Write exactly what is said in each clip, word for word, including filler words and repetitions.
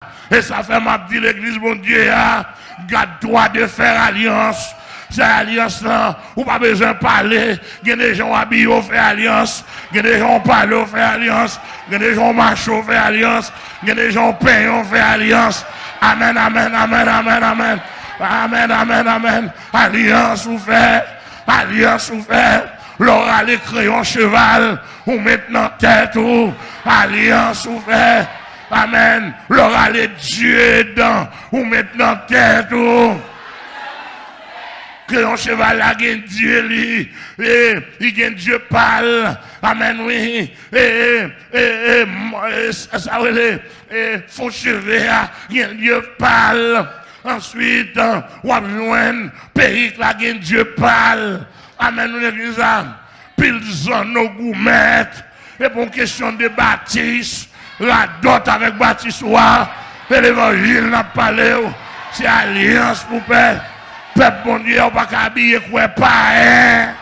E sa fè m ap di legliz Bondye a, gad twa de fè alyans. Fè alyans lan, ou pa bezwen pale. Gen de jan w abiye w fè alyans. Gen de jan w pale w fè alyans. Gen de jan w mache w fè alyans. Gen de jan w penyen w fè alyans. Amèn, amèn, amèn, amèn, amèn. Amèn, amèn, amèn. Alyans ou fè. Alyans ou fè. Lè w rale kreyon cheval, ou met nan tèt ou. Alyans ou fè. Amèn. Lè w rale dye dan, ou met nan tèt ou. Kreyon cheval la gen dye li. E, li gen dye pa l. Amèn, wi. E, e, e, e, m- e, sa, sa rele, e, fon cheve a, gen dye pa l. Answit, w ap jwenn perik la gen dye pa l. Amèn, nou legliz la. Pil zanno goumèt. E pa yon kesyon de batis. Radòt avèk batis ou a. Se levanjil n ap pale w. Se alyans pou pè. Pèp Bondye a, ou pa ka abiye kwè payen.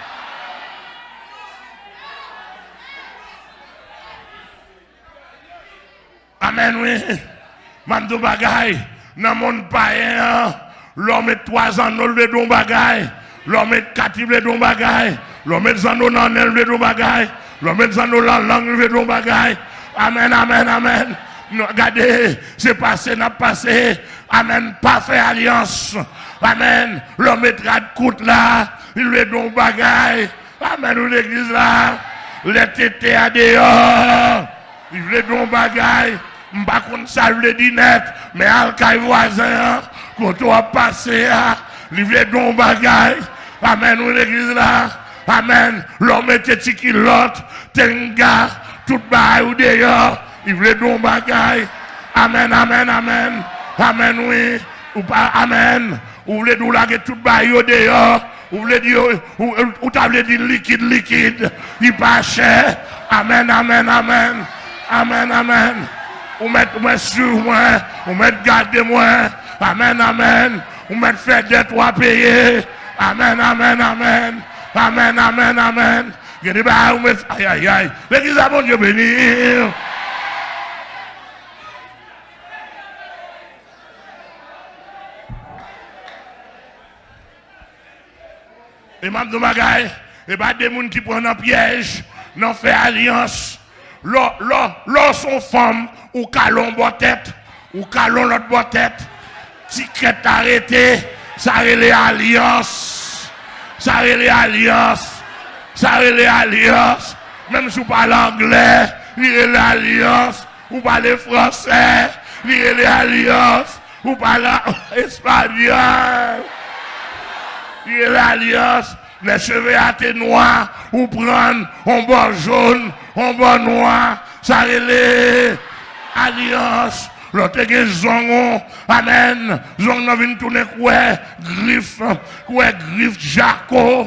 Amèn, wi. M ap di w bagay. Nan monn payen an, lè w met twa zanno, l vle di w bagay. Lè w met kat, li vle di w bagay. Lè w met zanno nan nen, l vle di w bagay. Lè w met zanno nan lang, li vle di w bagay. Amèn, amèn, amèn. Non, gade, se pase n ap pase. Amèn, pa fè alyans. Amèn. Lè w met rad kout la, li vle di w bagay. Amèn, ou legliz la. Lè tete a deyò, li vle di w bagay. M pa konn sa l vle di nèt, men al kay vwazen an, kote w ap pase a, li vle di w bagay. Amèn, ou legliz la. Amèn. Lè w mete ti kilòt, tenga, tout bagay ou deyò, li vle di w bagay. Amèn, amèn, amèn. Amèn, wi. Ou pa, amèn. Ou vle di w lage tout bagay yo deyò. Ou vle di yo, ou, ou, ou ta vle di likid, likid. Li pa chè. Amèn, amèn, amèn. Amèn, amèn. Ou mèt, ou mèt swiv mwen. Ou mèt gade mwen. Amèn, amèn. Ou mèt fè dèt ou a peye. Amèn, amèn, amèn. Amèn, amèn, amèn. Gen de bagay ou mèt, ay, ay, ay. Legliz la, Bondye beni. E m ap di w bagay, e pa de moun ki pran nan pyèj, nan fè alyans. Lè, lè, lè w se yon fanm, ou kale yon bò tèt, ou kale yon lòt bò tèt, ti krèt la rete, sa rele alyans. Sa rele alyans. Sa rele alyans. Menm si w pale anglè, li rele alyans. Ou pale fransè, li rele alyans. Ou pale espanyòl, li rele alyans. Lè cheve a te nwa, ou pran yon bò jòn, yon bò nwa, sa rele alyans. Lè w te gen zong ou, amèn, zong nan vin tounen koulè grif, koulè grif jako.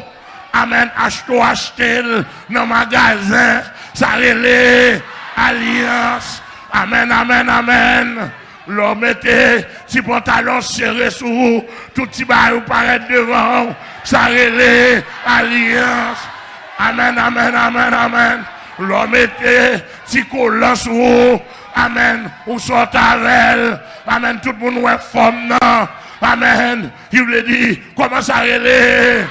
Amèn. Achte w achte l nan magazen. Sa rele alyans. Amèn, amèn, amèn. Lè w mete ti pantalon sere sou ou, tout ti bagay ou parèt devan w. Sa rele alyans. Amèn, amèn, amèn, amèn. Lè w mete ti kolan sou ou, amèn, ou sòt avè l. Amèn. Tout moun wè fòm nan. Amèn. Ki vle di, kòman sa rele?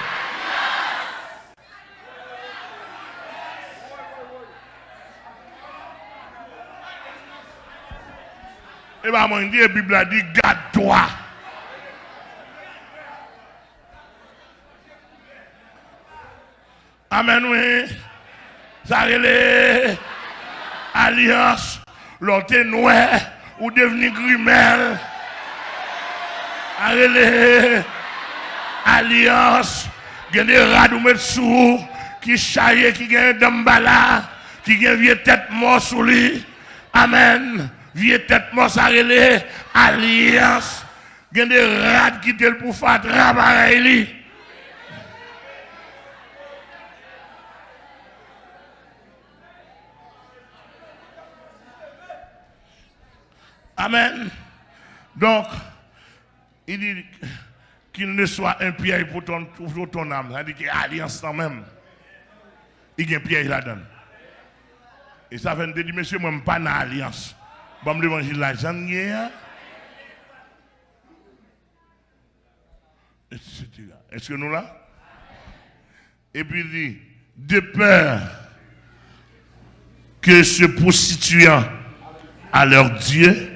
E pa mwen di, Bib la di, gad twa. Amèn, wi. Sa rele alyans. Lè w te nwè, ou devni grimèl. Sa rele alyans. Gen de rad ou met sou ou ki chaje, ki gen danmbala, ki gen vye tèt mò sou li. Amèn. Vye tèt mò, sa rele alyans. Gen de rad kite l pou fatra parèy li. Amèn. Donk, il dit, qu'il ne soit un piège pour ton, pour ton âme. Sa di ke alyans lan menm, li gen pyèj ladan l. E sa fè n te di, mesye, mwen, m pa nan alyans. Ban m levanjil la jan l ye a. Est-ce que nous là? Et puis il dit, de peur que se prostituant à leurs dieux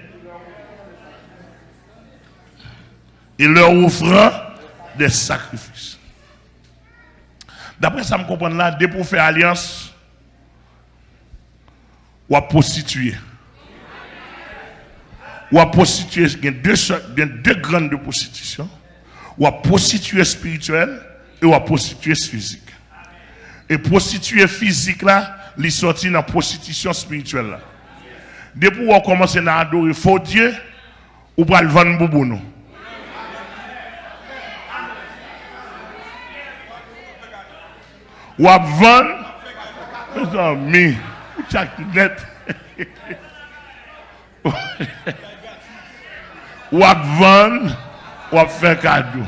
et leur offrant des sacrifices. D'après ça, je comprends là, depi w fè alyans, w ap pwostitiye. W ap pwostitiye, gen de sòt, gen de grenn de pwostitisyon. W ap pwostitiye espirityèl e w ap pwostitiye fizik. E pwostitiye fizik la, li sòti nan pwostitisyon espirityèl la. Depi w kòmanse nan adore fo dye, ou pral vann bouboun ou. W ap vann, mezanmi, ou tchak nèt. W ap vann, w ap fè kado.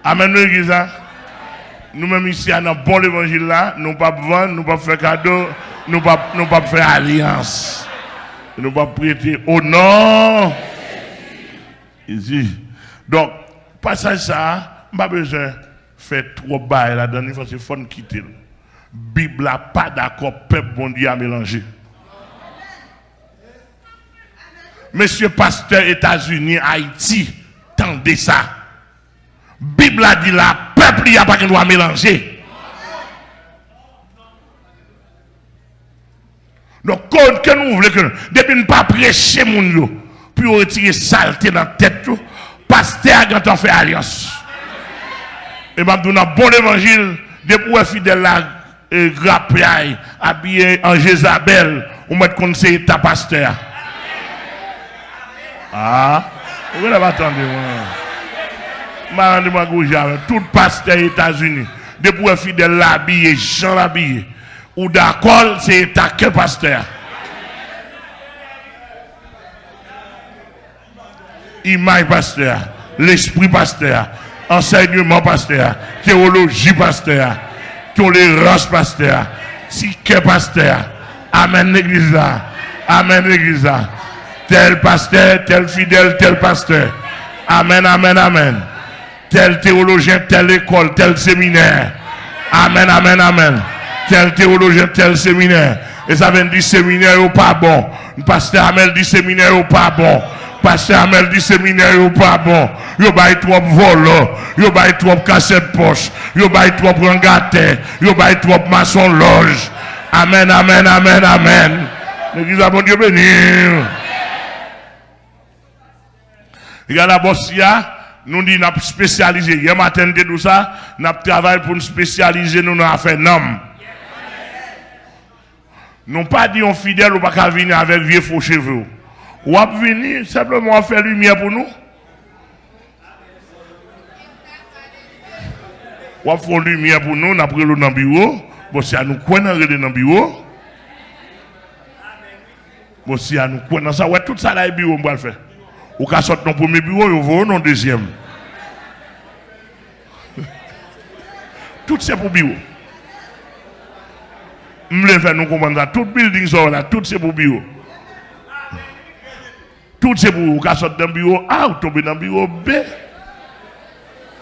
Amèn, legliz la. Nou menm isi a, nan bon levanjil la, nou p ap vann, nou p ap fè kado, nou p ap, nou p ap fè alyans. Nou p ap prete o non Jezi. Donk, pasaj sa a, m pa bezwen fè twòp bagay ladan li, paske fò n kite l. Bib la pa dakò pèp Bondye a melanje. Mesye pastè Etazini, Ayiti, tande sa. Bib la di la, pèp li a pa gen dwa melanje. Donk, ke nou vle ke nou, depi n pa preche moun yo, pou yo retire salte nan tèt yo, pastè a gentan fè alyans. E m ap di w nan bon levanjil, depi w wè fidèl la, e, grapyay, abiye an Jezabèl, ou mèt konn se eta pastè a. A, ou genlè pa tande mwen. M pa nan demagoji avè tout pastè Etazini. Depi w wè fidèl la abiye jan l abiye, ou dakò l, se eta kè pastè a. Imaj pastè a, lespri pastè a, ansèyman pastè a, teyoloji pastè a, tolerans pastè a, ti kè pastè a. Amèn, legliz la. Amèn, legliz la. Tèl pastè, tèl fidèl, tèl pastè. Amèn, amèn, amèn. Tèl teyolojyen, tèl lekòl, tèl seminè. Amèn, amèn, amèn. Tèl teyolojyen, tèl seminè. E sa vle di seminè yo pa bon. Pastè Amèl di seminè yo pa bon. Pastè Amèl di seminè yo pa bon. Yo bay twòp vòlò. Yo bay twòp kasèt pòch. Yo bay twòp rangatè. Yo bay twòp masonlòj. Amèn, amèn, amèn, amèn. Legliz la, Bondye beni. Gade la, bòs ya, nou di n ap espesyalize. Yè maten, n te di w sa, n ap travay pou n espesyalize nou nan afè nanm. Nou pa di yon fidèl ou pa ka vini avèk vye fo cheve w. W ap vini, senpleman w ap fè limyè pou nou. W ap fè yon limyè pou nou, n ap rele w nan biwo. Bòs ya, nou kwè nan rele nan biwo. Bon, si a nou kwè nan sa, wè tout sa la e biwo m pral fè. Ou ka sot nan premye biwo, yo voye w nan dezyèm. Tout se pou biwo. M vle fè nou konprann sa. Tout building sa w wè la, tout se pou biwo. Tout se pou ou. Ou ka sot nan biwo A, ou tonbe nan biwo B.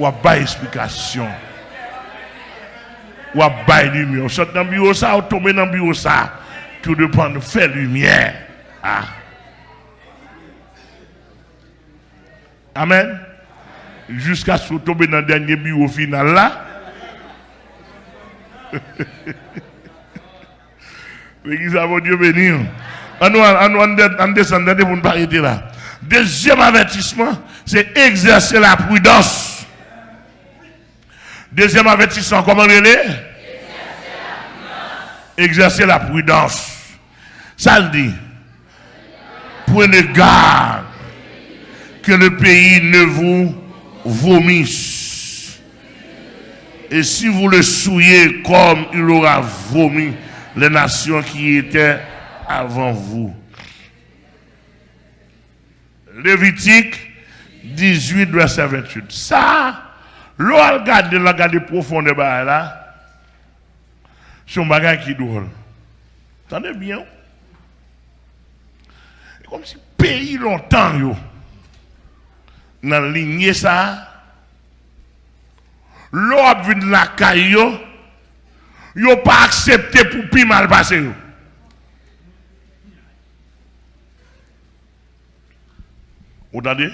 W ap bay esplikasyon. W ap bay limyè. Ou sot nan biwo sa, ou tonbe nan biwo sa. Tou depann, fè limyè a. Amèn. Jiskaske w tonbe nan dènye biwo final la. Legliz la, Bondye beni w. Ann nou al, ann nou, ann de-, ann desann, tande, pou n pa rete la. Dezyèm avètisman, se egzèse lapridans. Dezyèm avètisman, kòman l rele? Egzèse lapridans. Sa l di? Prenez garde que le pays ne vous vomisse. Et si vous le souillez comme il aura vomi les nations qui étaient avant vous. Levitik dizuit, vèsè venntuit. Sa, lè w al gade l, gade pwofondè bagay la, se yon bagay ki dwòl. Tande byen, wi. E kòmsi peyi lontan yo, nan linye sa a, Lè w ap vin lakay yo, yo pa aksepte pou pi mal pase yo. Ou tande?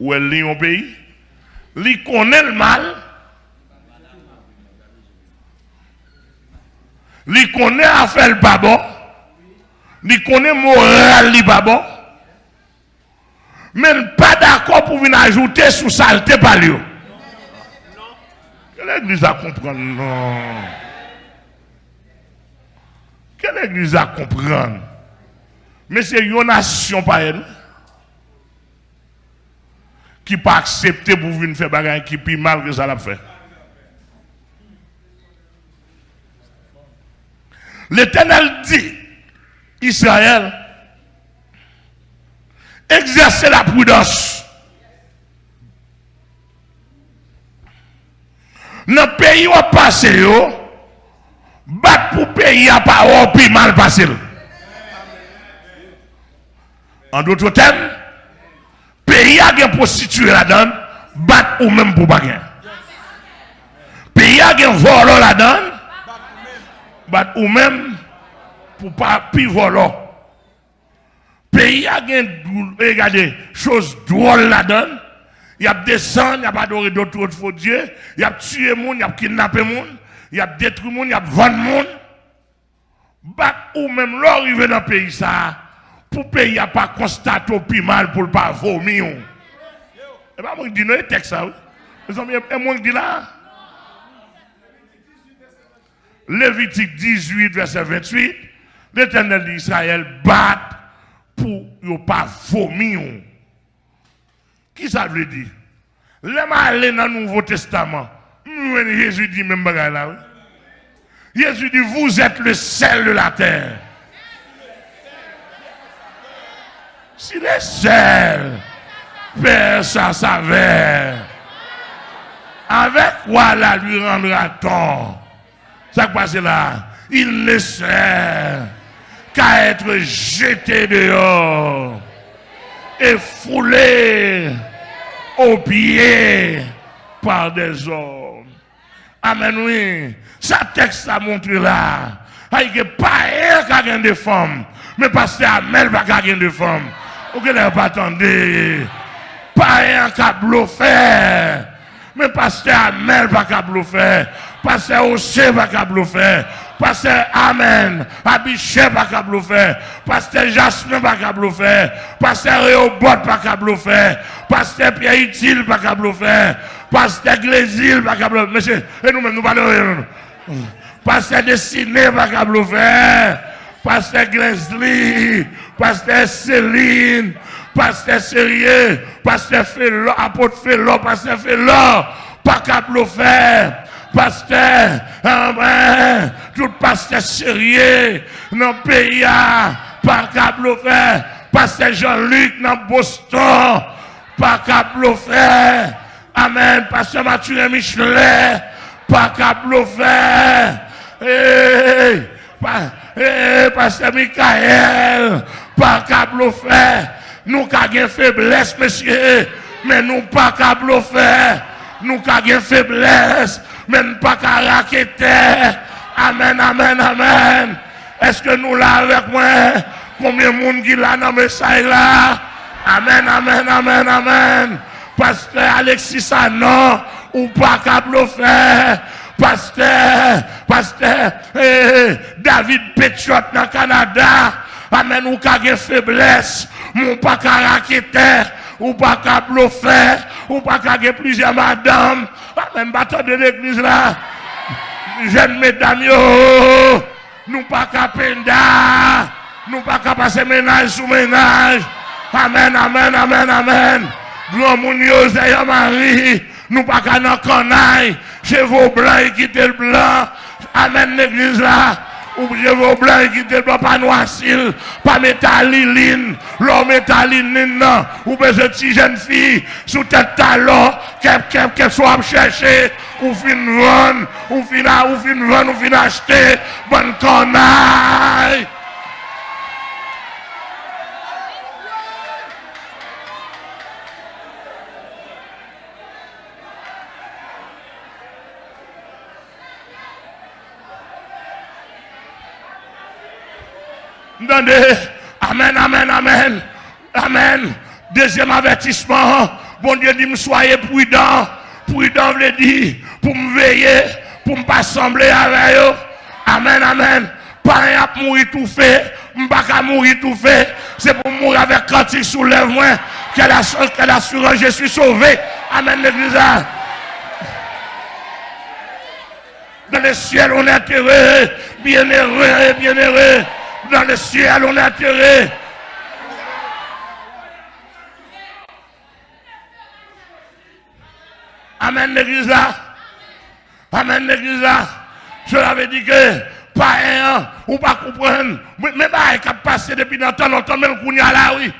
Ou wè l li yon peyi, li konnen l mal, li konnen afè l pa bon, li konnen moral li pa bon, men l pa dakò pou vin ajoute sou salte pa l yo. Ke legliz la konprann non. Ke legliz la konprann. Men se yon nasyon payèn ki pa aksepte pou vin fè bagay ki pi mal ke sa l ap fè. Letènèl di, Izrayèl, egzèse lapridans. Nan peyi w ap pase yo, bat pou peyi a pa wè w pi mal pase l. An dòt tèm, peyi a gen pwostitiye ladan l, bat ou menm pou w pa gen. Peyi a gen vòlò ladan l, bat ou menm pou w pa pi vòlò. Peyi a gen, e, gade, choz dwòl ladan l. Y ap desann, y ap adore dòt, dòt fo dye, y ap tiye moun, y ap kidnape moun, y ap detwi moun, y ap vann moun. Bat ou menm lè w rive nan peyi sa a, pou peyi a pa konstate w pi mal, pou l pa vomi w. E pa mwen k di non, e tèks sa, wi. Mezanmi, e, e mwen k di la. Levitik dizuit, vèsè venntuit, Letènèl di Izrayèl, bat pou yo pa vomi w. Ki sa l vle di? Lè m ale nan Nouvo Testaman, m jwenn Jezi di menm bagay la, wi. Jezi di, vous êtes le sel de la terre. Si le sel perd sa saveur, avec quoi la lui rendra-t-on? Sa k pase la? Il ne sert qu'à être jeté dehors et foulé aux pieds par des hommes. Amèn, wi. Sa tèks la montre la. Ay, ke payen ka gen de fanm, men pastè Amèl pa ka gen de fanm. Ou genlè pa tande. Payen an ka blofè, men pastè Amèl pa ka blofè. Pastè Ose pa ka blofè. Pastè Amèn, Abichè pa ka blofè. Pastè Jasmin pa ka blofè. Pastè Reyobòt pa ka blofè. Pastè Pyè Itil pa ka blofè. Pastè Glezil pa ka blofè. Mesye, e nou menm, nou pa dòmi, non. Pastè Destine pa ka blofè. Pastè Glenzli, pastè Selin, pastè Serye, pastè Felò, apot Felò, pastè Felò pa ka blofè. Pastè, anben, tout pastè serye nan peyi a pa ka blofè. Pastè Jean-Luc nan Boston pa ka blofè. Amèn. Pastè Mathurin Michelet pa ka blofè. Ey, pa, ey, pastè Michael pa ka blofè. Nou ka gen feblès, mesye, men nou pa ka blofè. Nou ka gen feblès, men n pa ka raketè. Amèn, amèn, amèn. Èske nou la avèk mwen? Konbyen moun ki la nan mesaj la? Amèn, amèn, amèn, amèn. Pastè Alexis Sanon, ou pa ka blofè. Pastè, pastè, eh, David Pétiot nan Kanada. Amèn, ou ka gen feblès, men ou pa ka raketè, ou pa ka blofè, ou pa ka gen plizyè madanm. Amèn, m pa tande legliz la. Jèn medam yo, nou pa ka penda, nou pa ka pase mennaj sou mennaj. Amèn, amèn, amèn, amèn. Granmoun yo, zèyè mari, nou pa ka nan kannay. Cheve w blan e kite l blan. Amèn, legliz la. Ou cheve w blan e kite l blan, pa nwasi l, pa mete alilin. Lè w mete alilin nan, ou bezwen ti jèn fi sou tèt talon, kèp, kèp, kèp, sa w ap chèche, ou fin vann, ou fin a, ou fin vann, ou fin achte, bann kannay. M tande. Amèn, amèn, amèn. Amèn. Dezyèm avètisman an, Bondye di m, soyez prudents. Pridan vle di pou m veye, pou m pa sanble avè yo. Amèn, amèn. Payen ap mouri toufe, m pa ka mouri toufe. Se pou m mouri avèk kantik sou lèv mwen. Quelle assurance, quelle assurance, je suis sauvé. Amèn, legliz la. Dans le ciel, on est heureux, bienheureux, bienheureux. Dans le ciel, on est heureux. Amèn, legliz la. Amèn, legliz la. Cela veut dire que payen an, ou pa konprann. Men, men bagay k ap pase depi nan tan lontan, men l kounye a la, wi.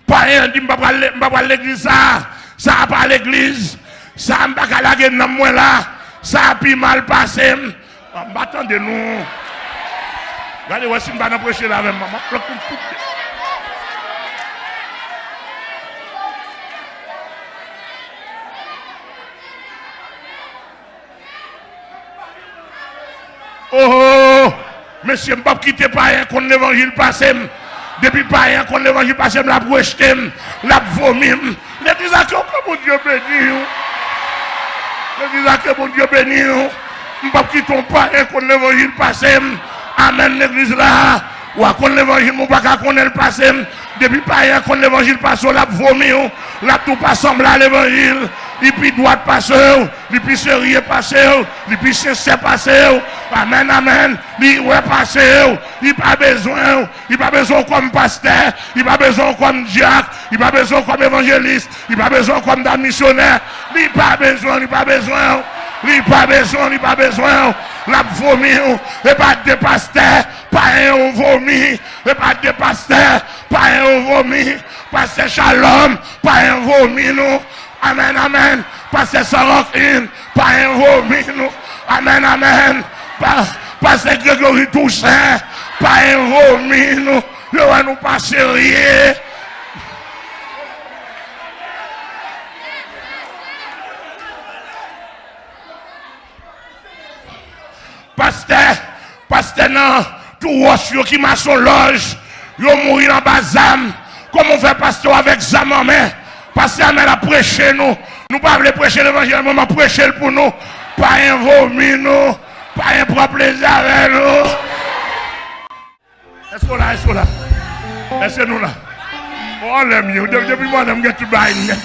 Payen an di, "M pa pral le-, m pa pral legliz sa a. Sa a pa legliz. Sa a, m pa ka lage nanm mwen la. Sa a pi mal pase m." M pa tande nou. Gade wè si m pa nan preche la avè m. M ap pran kout tout. Oh, mesye, m p ap kite payen konn levanjil pase m. Depi payen an konn levanjil pase m, l ap rejte m, l ap vomi m. Legliz la, ke, ke Bondye beni w. Legliz la, ke Bondye beni w. M p ap kite yon payen konn levanjil pase m. Amèn, legliz la. W a konn levanjil, men w pa ka konnen l pase m. Depi payen an konn levanjil pase w, l ap vomi w. L ap di w pa sanble a levanjil. Li pi dwat pase w. Li pi serye pase w. Li pi sensè pase w. Amèn, amèn. Li wè pase w. Li pa bezwen w. Li pa bezwen w kòm pastè. Li pa bezwen w kòm dyak. Li pa bezwen w kòm evanjelis. Li pa bezwen w kòm dam misyonè. Li pa bezwen w, li pa bezwen w. Li pa bezwen w, li pa bezwen w. L ap vomi w. E pa de pastè, payen yo vomi. E pa de pastè, payen yo vomi. Pastè Shalom, payen vomi nou. Amèn, amèn. Pastè San Rankin, payen vomi nou. Amèn, amèn. Pa, pastè Gregory Toussaint, payen vomi nou. Yo wè nou pa serye. Pastè, pastè nan tou wòch yo ki mason lòj, yo mouri anba zam. Kòman w fè pastè w avèk zam an men? Pastè Amèl ap preche nou. Nou pa vle preche levanjil, mwen m ap preche l pou nou. Payen vomi nou. Payen pran plezi avè nou. Èske w la? Èske w la? Èske nou la? O, anlè m ye. De-, depi mwen menm, m gen tout bagay nèt.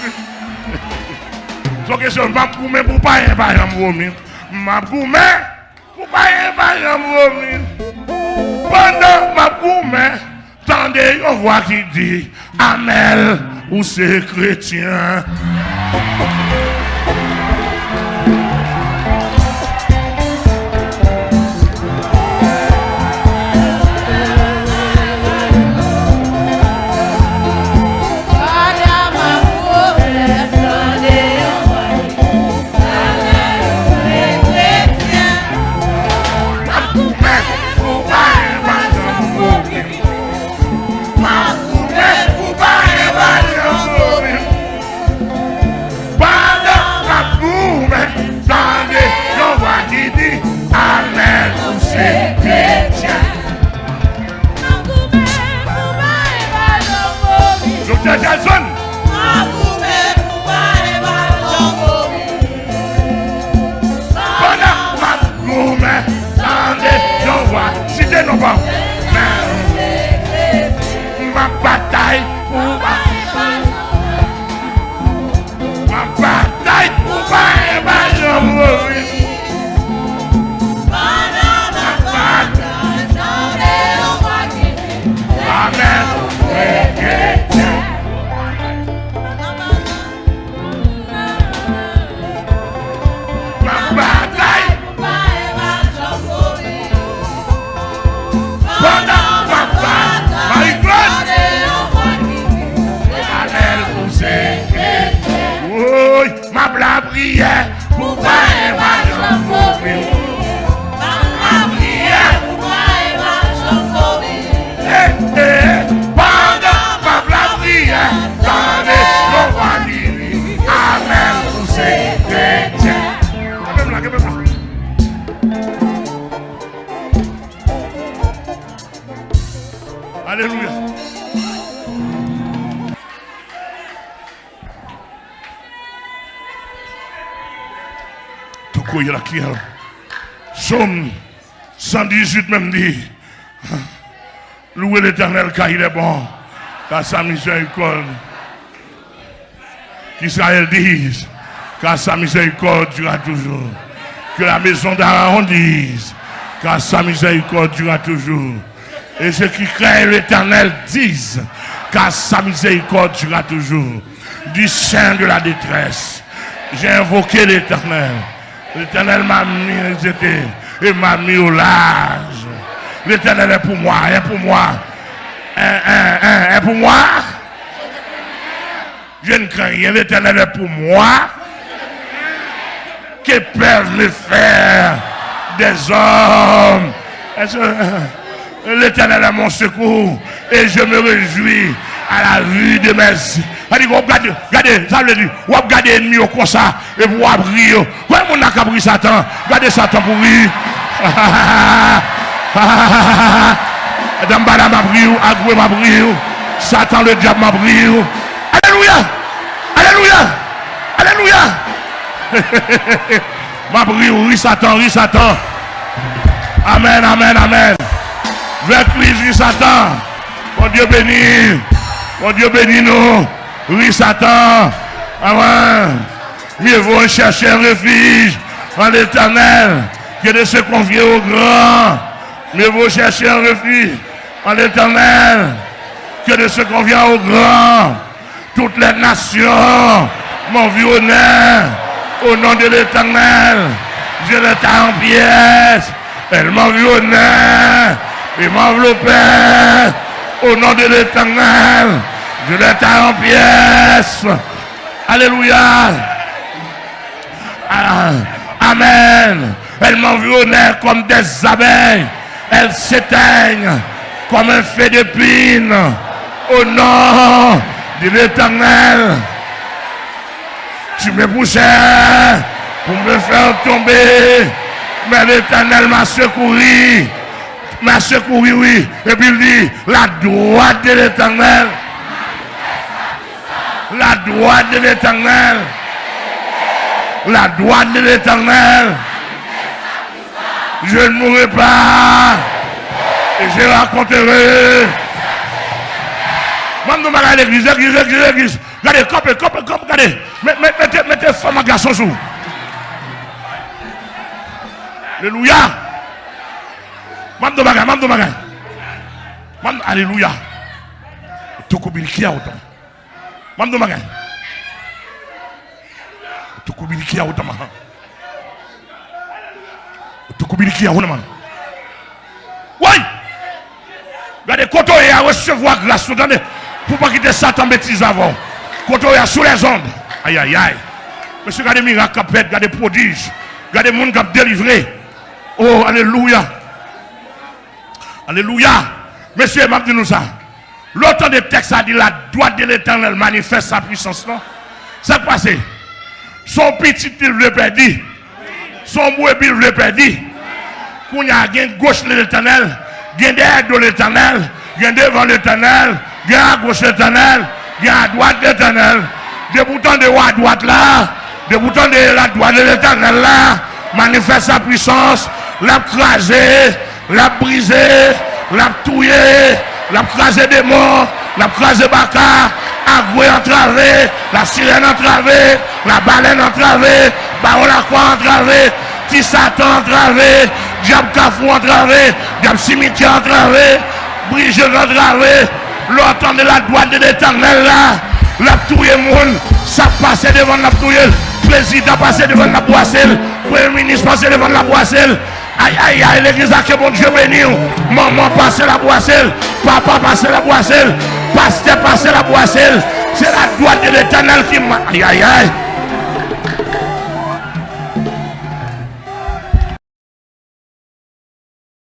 Se yon kesyon, m ap goumen pou payen pa janm vomi. M ap goumen pou payen pa janm vomi. Pandan m ap goumen, tande yon vwa ki di, Amèl, ou se kretyen. M ap goumen pou payen pa janm vomi. M ap goumen pou payen pa janm vomi. Pandan m ap goumen, tande yon vwa ki di, Amèn, ou se kretyen. M ap goumen pou payen pa janm vomi. Doktè Jason. M ap goumen pou payen pa janm vomi. Pandan m ap goumen, tande yon vwa. Site non pa w. M ap batay pou pa. M ap batay pou payen pa janm mouri. Pandan m ap batay, tande yon vwa ki di, Amèn, ou se kretyen. M ap batay. Pandan m ap batay, Marie-Claude. Woy, m ap lapriyè pou payen pa janm mouri. M ap lapriyè pou payen pa janm mouri. Eh, eh, pandan m ap lapriyè, tande yon vwa ki di, Amèn, ou se kretyen. Kenbe m la, kenbe m la. Koyè la ki an. Sòm san dizuit menm di, louez l'Éternel car il est bon, car sa miséricorde. Qu'Israël dise, car sa miséricorde durera toujours. Que la maison d'Aaron dise, car sa miséricorde durera toujours. Et ceux qui craignent l'Éternel disent, car sa miséricorde durera toujours. Du sein de la détresse, j'ai invoqué l'Éternel. L'Éternel m'a mis, et m'a mis au large. L'Éternel est pour moi, est pour moi. Est, est, est, est pour moi. Je ne crains rien, l'Éternel est pour moi. Que peuvent me faire des hommes? Est-ce que l'Éternel est mon secours et je me réjouis à la vue de mes yeux? Sa di, w ap gade, gade, sa vle di, w ap gade ènmi yo konsa, epi w ap ri yo. Wè moun la k ap ri Satan, gade Satan pou ri. Danmbala m ap ri w, Agwe m ap ri w, Satan ledyab m ap ri w. Alelouya! Alelouya! Alelouya! M ap ri w, ri Satan, ri Satan. Amèn, amèn, amèn. Vè Kris, ri Satan. Bondye beni. Bondye beni nou. Ri Satan. Amèn. Mieux vaut chercher un refuge en l'Éternel que de se confier aux grands. Mieux vaut chercher un refuge en l'Éternel que de se confier aux grands. Toutes les nations m'environnèrent. Au nom de l'Éternel, je les taille en pièces. Elles m'environnaient et m'enveloppaient. Au nom de l'Éternel, je les taille en pièces. Alelouya. Ah, amèn. Elles m'environnèrent comme des abeilles. Elles s'éteignent comme un feu de pine. Au nom de l'Éternel, tu me poussais pour me faire tomber, mais l'Éternel m'a secouru. M'a secouru, wi. Epi l di, la droite de l'Éternel. La droite de l'Éternel. La droite de l'Éternel. Je ne mourrai pas. Et je raconterai. Mwen m di yon bagay legliz, legliz, legliz, legliz. Gade, kanpe, kanpe, kanpe, gade. Mete, mete fanm ak gason sou. Alelouya. Mwen m di yon bagay, mwen m di yon bagay. Mwen m, alelouya. Toko bilikia otan. Mwen m di yon bagay. Toko bilikia otan, man. Toko bilikia otan, man. Woy! Gade kote w ye a, resevwa gras ou, tande. Pou w pa kite Satan betize avè w. Kote w ye a, sou lèzond. Ayayay. Mesye, gade mirak k ap fèt, gade pwodij. Gade moun k ap delivre. Oh, alelouya. Alelouya. Mesye, m ap di nou sa. Lè w tande tèks la di, la droite de l'Éternel manifeste sa pwisans lan. Sa k pase? Se yon pitit li vle pèdi. Se yon brebi l vle pèdi. Kounye a, gen goch Letènèl, gen dèyè do Letènèl, gen devan Letènèl, gen agoch Letènèl, gen adwat Letènèl. Depi w tande w adwat la, depi w tande ladwat de Letènèl la, manifès sa pwisans, l ap kraze, l ap brize, l ap touye, l ap kraze demon, l ap kraze baka, agwe antrave, lasirèn antrave, labalèn antrave, bawon lakwa antrave, ti Satan antrave, dyab kafou antrave, dyab simityè antrave, bri je antrave. Lè w tande ladwat de Letènèl la, l ap touye moun, sa k pase devan l, l ap touye l, prezidan pase devan l, l ap bwase l, premye minis pase devan l, l ap bwase l. Ay, ay, ay, legliz la, ke Bondye beni w. Manman pase, l ap bwase l. Papa pase, l ap bwase l. Pastè pase, l ap bwase l. Se ladwat de Letènèl ki ma-, ay, ay, ay.